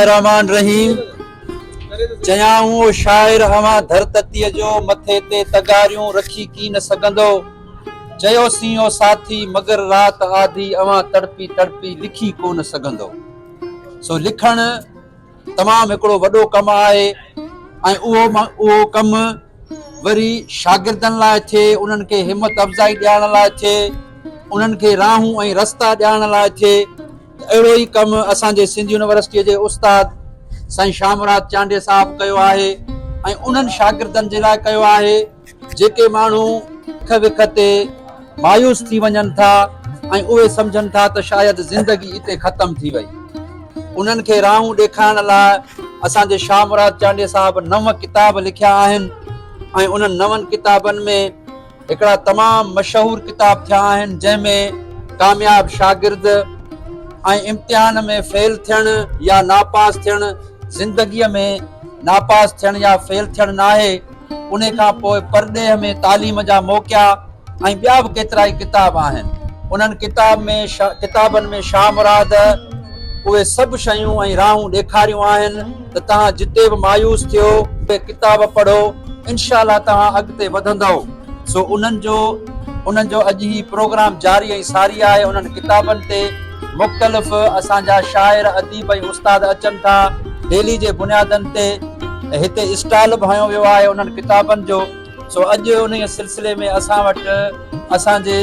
الرحمان الرحيم چيائون او شاعر اوهان ڌرتتيء جو مٿي تي تغاريون رکي ڪين سگهندو چيوسين او ساٿي مگر رات آڌي اوهان تڙپي تڙپي لکي ڪونه سگهندو سو لکڻ تمام هڪڙو وڏو ڪم آهي ۽ اهو اهو ڪم وري شاگردن لاء ٿئي انهن کي همت افزائي ڏيارڻ لاء ٿئي انهن کي راهون ۽ رستا ڏيارڻ لاء ٿئي ته اهڙو ئي ڪم اسان جي سنڌ يونيورسٽيء جي استاد سائين شاهه مراد چانڊيي صاحب ڪيو آهي ۽ انهن شاگردن جي لاء ڪيو آهي جيڪي ماڻهو وک وک تي مايوس ٿي وڃن ٿا ۽ اهي سمجهن ٿا ته شايد زندگي اتي ختم ٿي وئي. انهن کي راهون ڏيکارڻ لاء اسان جي شاهه مراد چانڊيي صاحب نو ڪتاب لکيا آهن ۽ انهن نون ڪتابن ۾ هڪڙا تمام مشهور ڪتاب ٿيا آهن جنهن ۾ ڪامياب شاگرد ۽ امتحان ۾ فيل ٿيڻ يا ناپاس ٿيڻ زندگيء ۾ ناپاس ٿيڻ يا فيل ٿيڻ ناهي انهي کان پوء پرڏيهه ۾ تعليم جا موقعا ۽ ٻيا به ڪيترائي ڪتاب آهن. انهن ڪتاب ۾ ڪتابن ۾ شاهه مراد اهي سڀ شيون ۽ راهون ڏيکاريون آهن ته توهان جتي به مايوس ٿيو اهي ڪتاب پڙهو انشاء الله توهان اڳتي وڌندؤ. سو انهن جو انهن جو اڄ هي پروگرام جاري ۽ ساري آهي انهن ڪتابن تي مختلف اسان جا شاعر اديب ۽ استاد اچن ٿا ڊيلي جي بنيادن تي هتي اسٽال به هنيو ويو آهي انهن ڪتابن جو سو اڄ انهيء سلسلي ۾ اسان وٽ اسان جي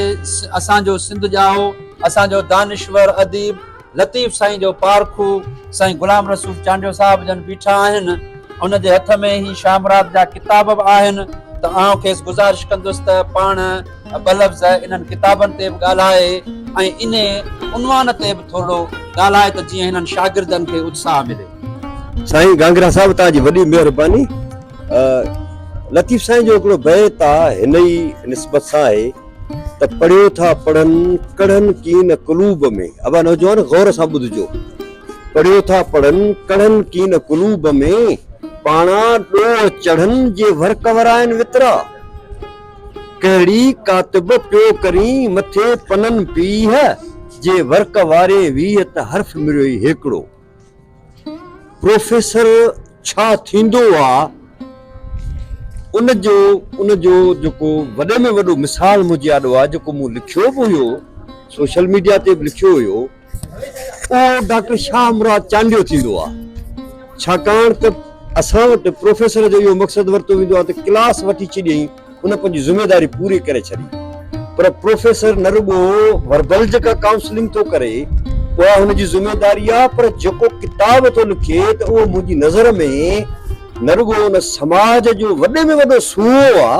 اسان جو سنڌ ڄائو اسان جو دانشور اديب لطيف سائين جو پارکو سائين غلام رسول چانڊيو صاحب جن بيٺا آهن ان جي هٿ ۾ هي شاهه مراد جا ڪتاب به آهن ته آئون کيس گذارش ڪندس ته پاڻ ٻه لفظ انهن ڪتابن تي به ڳالهائي ۽ انهي عنوان تي به ٿورڙو ڳالهائي ته جيئن هنن شاگردن کي اتساهه ملي. سائين گانگرا صاحب توهان جي وڏي مهرباني. لطيف سائين جو هڪڙو بيت آ هن ئي نسبت سان آهي ته پڙهيو ٿا پڙهن ڪڙهن ڪين قلوب ۾. ابا نوجوان غور سان ٻڌجو. پڙهيو ٿا پڙهن ڪڙهن ڪين قلوب ۾، پاڻا ڏوهه چڙهن جي ورق ورائن وترا. ڪهڙي ڪاتب پيو ڪرين مٿي پنن پيهه، جي ورق وارين 20 ته حرف مڙيوئي هيڪڙو. پروفيسر ڇا ٿيندو آ ان جو ان جو جيڪو وڏي ۾ وڏو مثال منهنجي آڏو آ جيڪو مون لکيو به هيو سوشل ميڊيا تي به لکيو هيو اهو ڊاڪٽر شاهه مراد چانڊيو ٿيندو آ ڇاڪاڻ ته اسان وٽ پروفيسر جو اهو مقصد ورتو ويندو آ ته ڪلاس وٺي ڇڏيائين ان پنهنجي ذميواري پوري ڪري ڇڏي پر پروفيسر نه رڳو وربل جيڪا ڪائونسلنگ ٿو ڪري اها هن جي ذميواري آ پر جيڪو ڪتاب ٿو لکي ته اهو منهنجي نظر ۾ نه رڳو ان سماج جو وڏي ۾ وڏو سونهون آ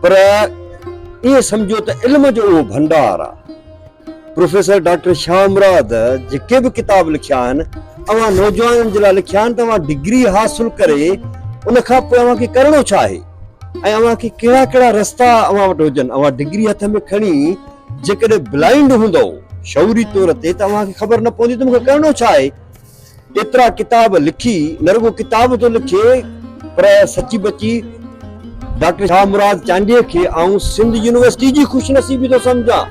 پر ائين سمجهو ته علم جو اهو ڀنڊار آ. پروفيسر ڊاڪٽر شاهه مراد جيڪي به ڪتاب لکيا آهن اوهان نوجوانن جي لاء لکيا آهن ته اوهان ڊگري حاصل ڪري ان کان پوء اوهان کي ڪرڻو ڇا آهي ۽ اوهان کي ڪهڙا ڪهڙا رستا اوهان وٽ هجن اوهان ڊگري هٿ ۾ کڻي جيڪڏهن بلائنڊ هوندؤ شعوري طور تي ته اوهان کي خبر نه پوندي ته مون کي ڪرڻو ڇا آهي ايترا ڪتاب لکي نه رڳو ڪتاب ٿو لکي پر سچي پچي ڊاڪٽر شاهه مراد چانڊيي کي آئون سنڌ يونيورسٽي جي خوش نصيبي ٿو سمجهان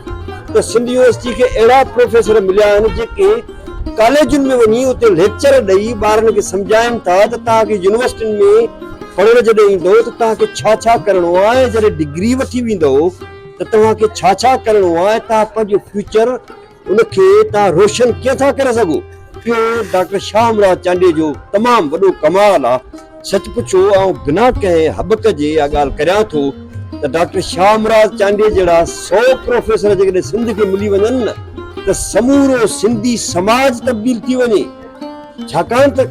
ته سنڌ يونيورسٽي کي اهڙا پروفيسر مليا آهن جيڪي ڪاليجن ۾ وڃي اتي ليڪچر ڏئي ٻارن کي سمجهائن ٿا ته توهان کي يونيورسٽين ۾ پڙهڻ جڏهن ايندو ته توهان کي ڇا ڇا ڪرڻو آهي ۽ جڏهن ڊگري وٺي ويندو ته توهان کي ڇا ڇا ڪرڻو آهي توهان پنهنجو فيوچر ان کي توهان روشن ڪيئن ٿا ڪري سگهو؟ اهو ڊاڪٽر شاهه مراد چانڊيي جو تمام وڏو ڪمال آ. سچ پڇو آئون بنا ڪنهن هٻڪ جي اها ڳالهه ڪريان ٿو ته ڊاڪٽر شاهه مراد چانڊيي جهڙا سئو پروفيسر جيڪڏهن سنڌ کي ملي وڃن نه ته سمورو سنڌي سماج تبديل ٿي وڃي. ڇاڪاڻ ته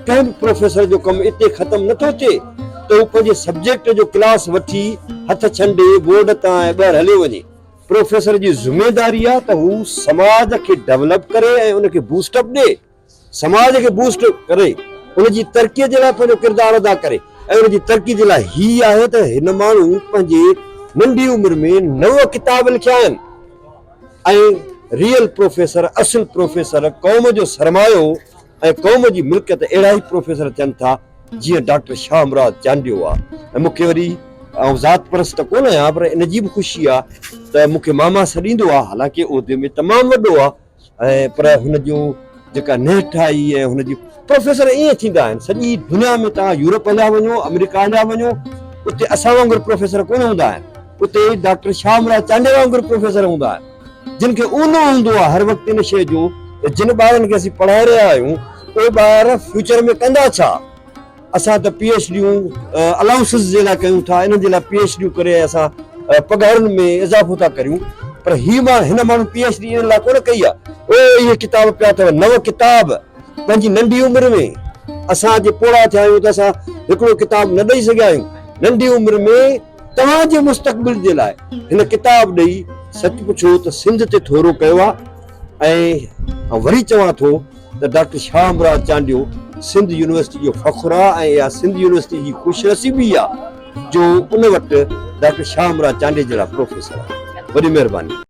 ڪنهن به پروفيسر جو ڪم اتي ختم نه ٿو ٿئي ته هو پنهنجي سبجيڪٽ جو ڪلاس وٺي هٿ ڇنڊي بورڊ تان ۽ ٻاهر هليو وڃي. پروفيسر جي ذميداري آ ته هو سماج کي ڊولپ ڪري ۽ ان کي بوسٽ اپ ڏي، سماج کي بوسٽ ڪري ان جي ترقي جي لاء پنهنجو ڪردار ادا ڪري ۽ ان جي ترقي جي لاء هي آهي ته هن ماڻهو پنهنجي ننڍي عمر ۾ نو ڪتاب لکيا آهن ۽ ريئل پروفيسر اصل پروفيسر قوم جو سرمايو ۽ قوم جي ملڪيت اهڙا ئي پروفيسر ٿين ٿا جيئن ڊاڪٽر شاهه مراد چانڊيو آ ۽ مون کي وري آئون ذات پرست ته ڪونه آهيان پر ان جي به خوشي آ ته مون کي ماما سڏيندو آ حالانڪه عهدي ۾ تمام وڏو آ ۽ پر هن جو جيڪا نهٺائي ۽ هن جي پروفيسر ائين ٿيندا آهن سڄي دنيا ۾ توهان يورپ هليا وڃو آمريڪا هليا وڃو اتي اسان وانگر پروفيسر ڪونه هوندا آهن اتي ڊاڪٽر شاهه مراد چانڊيي وانگر پروفيسر هوندا آهن جن کي اونو هوندو آهي هر وقت ان شيء جو ته جن ٻارن کي اسين پڙهائي رهيا آهيون اهي ٻار فيوچر ۾ ڪندا ڇا اسان ته پي ايڇ ڊيون الائونسز جي لاء ڪيون ٿا انهن جي لاء پي ايڇ ڊيون ڪري اسان پگهارن ۾ اضافو ٿا ڪريون پر هي مان هن ماڻهو پي ايڇ ڊي انهن لاء ڪونه ڪئي آهي او اهي ڪتاب پيا اٿو نو ڪتاب پنهنجي ننڍي عمر ۾ اسان جي پوڙها ٿيا آهيون ته اسان هڪڙو ڪتاب نه ڏئي سگهيا آهيون ننڍي عمر ۾ توهان جي مستقبل جي لاء هن ڪتاب ڏئي سچ پڇو ته سنڌ تي ٿورو ڪيو آهي ۽ وري چوان ٿو ته ڊاڪٽر شاهه مراد چانڊيو سنڌ يونيورسٽي جو فخر آ ۽ اها سنڌ يونيورسٽي جي خوش نصيبي آ جو ان وٽ ڊاڪٽر شاهه مراد چانڊيي جهڙا پروفيسر آهن. وڏي مهرباني.